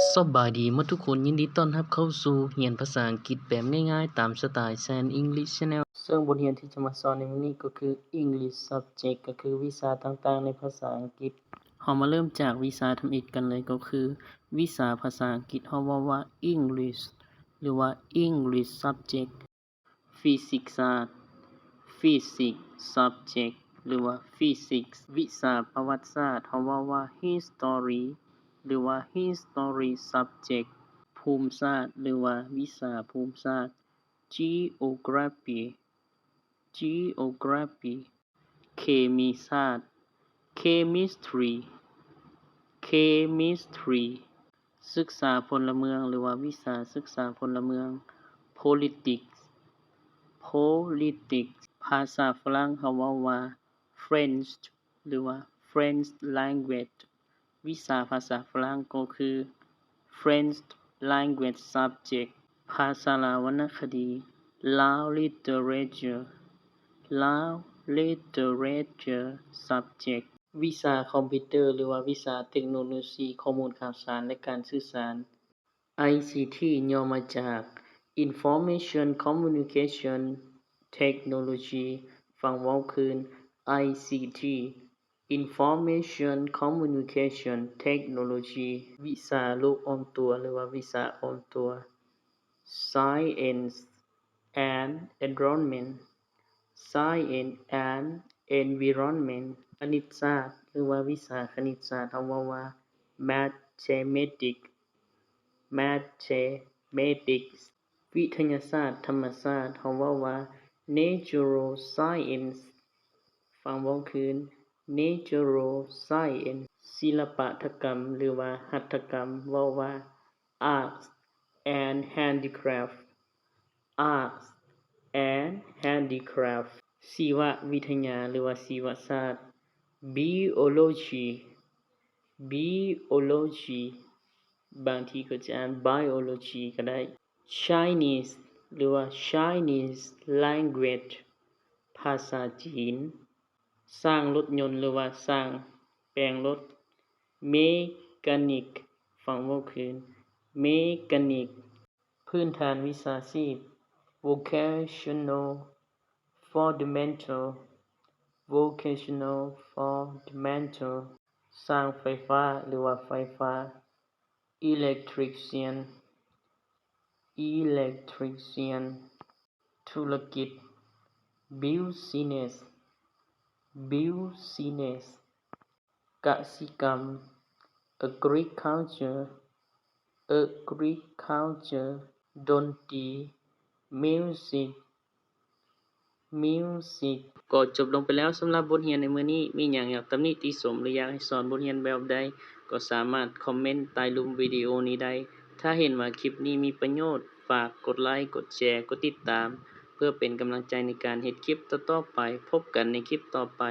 ສະບາຍດີໝົດທຸກຄົນ, ຍິນດີຕ້ອນຮັບເຂົ້າສູ່ຮຽນພາສາອັງກິດແບບງ່າຍໆ ຕາມສະໄຕແຊນ English Channel. ເຊິ່ງບົດຮຽນທີ່ຈະມາສອນໃນມື້ນີ້ກໍຄື English Subject ກໍຄືວິຊາຕ່າງໆໃນພາສາອັງກິດ. ເຮົາມາເລີ່ມຈາກວິຊາທຳອິດກັນເລີຍ ກໍຄືວິຊາພາສາອັງກິດ. ເຮົາເວົ້າວ່າ English ຫຼືວ່າ English Subject. Physics ສາດ, Physics Subject ຫຼືວ່າ Physics. ວິຊາປະຫວັດສາດ ເຮົາເວົ້າວ່າ History ຫຼືວ່າ History Subject. ພູມສາດ ຫຼືວ່າວິຊາພູມສາດ Geography, Geography. ເຄມີສາດ Chemistry, Chemistry. ສຶກສາພົນລະເມືອງ ຫຼືວ່າວິຊາສຶກສາພົນລະເມືອງ Politics, Politics. ພາສາຝຣັ່ງເຮົາເວົ້າວ່າ French ຫຼືວ່າ French Language. ວິຊາພາສາຝຣັ່ງກໍຄື French Language Subject. ພາສາລາວວັນນະຄະດີ Lao Literature, Lao Literature Subject. ວິຊາຄອມພິວເຕີ ຫຼືວ່າວິຊາເຕັກໂນໂລຊີ ຂໍ້ມູນຂ່າວສານ ແລະ ການສື່ສານ ໄອຊີທີ ຫຍໍ້ມາຈາກ Information Communication Technology. ຟັງເວົ້າຄືນ ໄອຊີທີ Information Communication Technology. ວິຊາໂລກອ້ອມຕົວ ຫຼືວ່າວິຊາອ້ອມຕົວ Science and Environment, Science and Environment. ຄະນິດສາດ ຫຼືວ່າວິຊາຄະນິດສາດ ເຮົາເວົ້າວ່າ Mathematics, Mathematics. ວິທະຍາສາດທຳມະຊາດ ເຮົາເວົ້າວ່າ Natural Science. ຟັງເວົ້າຄືນ Natural Science. ສິລະປະຖະກຳ ຫຼືວ່າຫັດຖະກຳ ເວົ້າວ່າ Arts and Handicraft, Arts and Handicraft. ຊີວະວິທະຍາ ຫຼືວ່າຊີວະສາດ Biology, Biology. ບາງທີກໍຈະອ່ານ Biology ກໍໄດ້. Chinese ຫຼືວ່າ Chinese Language, ພາສາຈີນ. ຊ່າງລົດຍົນ ຫຼືວ່າຊ່າງແປງລົດ Mechanic. ຟັງເວົ້າຄືນ Mechanic. ພື້ນຖານວິຊາຊີບ Vocational Fundamental, Vocational Fundamental. ຊ່າງໄຟຟ້າ ຫຼືວ່າໄຟຟ້າ Electrician, Electrician. ທຸລະກິດ Business, Business. ກະສິກຳ Agriculture, Agriculture. ດົນຕີ Music, Music. ກໍຈົບລົງໄປແລ້ວສຳລັບບົດຮຽນໃນມື້ນີ້. ມີຫຍັງຢາກຕຳໜິຕິຊົມ ຫຼື ຢາກໃຫ້ສອນບົດຮຽນແບບໃດ ກໍສາມາດຄອມເມັນໃຕ້ລຸ່ມວິດີໂອນີ້ໄດ້. ຖ້າເຫັນວ່າຄລິບນີ້ມີປະໂຫຍດ, ຝາກກົດໄລ, ກົດແຊ, ກົດຕິດຕາມ ເພື່ອເປັນກຳລັງໃຈໃນການເຮັດຄລິບຕໍ່ໆໄປ. ພົບກັນໃນຄລິບຕໍ່ໄປ.